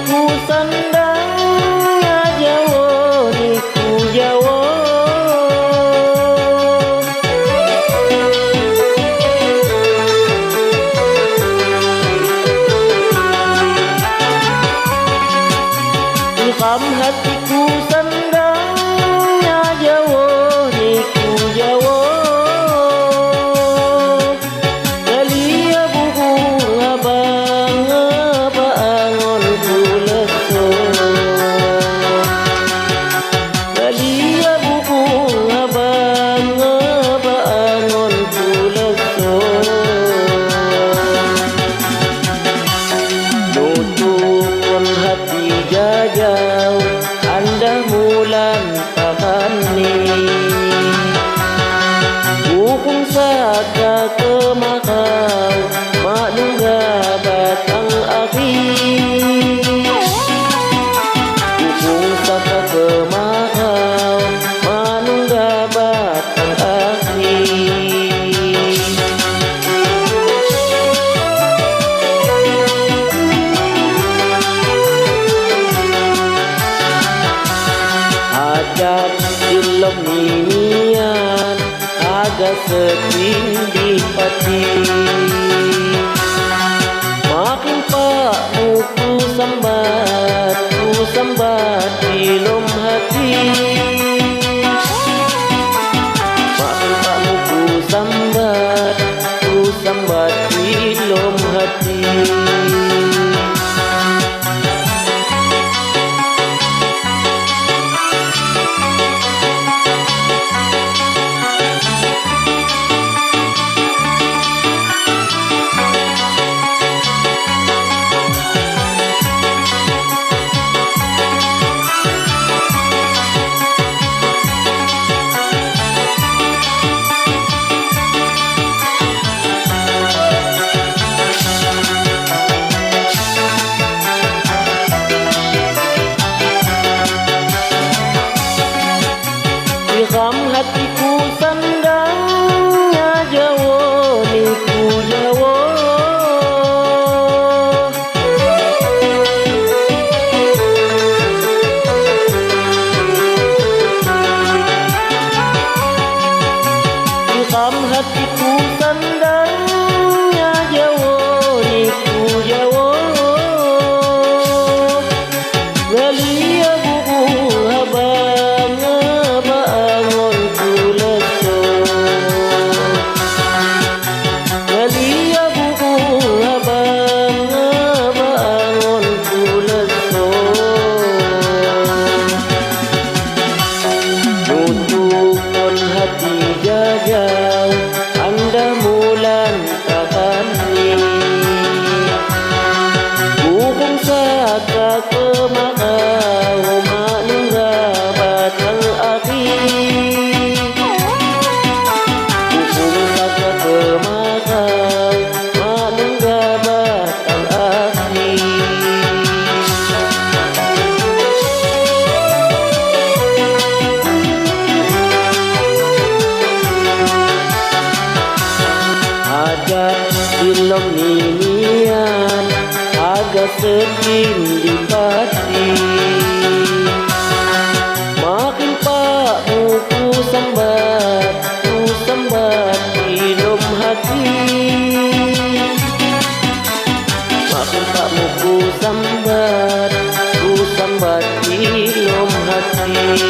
hatiku sandangnya Jawa niku Jawa. Ilham hatiku sandangnya Jawa niku Jawa. Galia buhung abang bangon kuleso. Galia buhung abang bangon kuleso. Nutupun hati jajau anda mulan tahani. Buhung saka kemakau manungga batang api. Buhung saka kemakau manungga batang api. Hajat ilom ninian agak setindih pati. Makin pak ku sambat ilom hati. Makin pak ku sambat ilom hati. Ilham hatiku sandangnya Jawa niku Jawa. Ilham hatiku sandangnya Jawa niku Jawa. Galia buhung abang bangon kuleso. Galia buhung abang bangon kuleso. Nutupun hati jajau anda mulan tahani. Buhung saka kemakau manungga batang api. Buhung saka kemakau manungga batang api. Hajat ilom ninian agak setindih pati. Makin pak ku sambat ilom hati. Makin pak ku sambat ilom hati.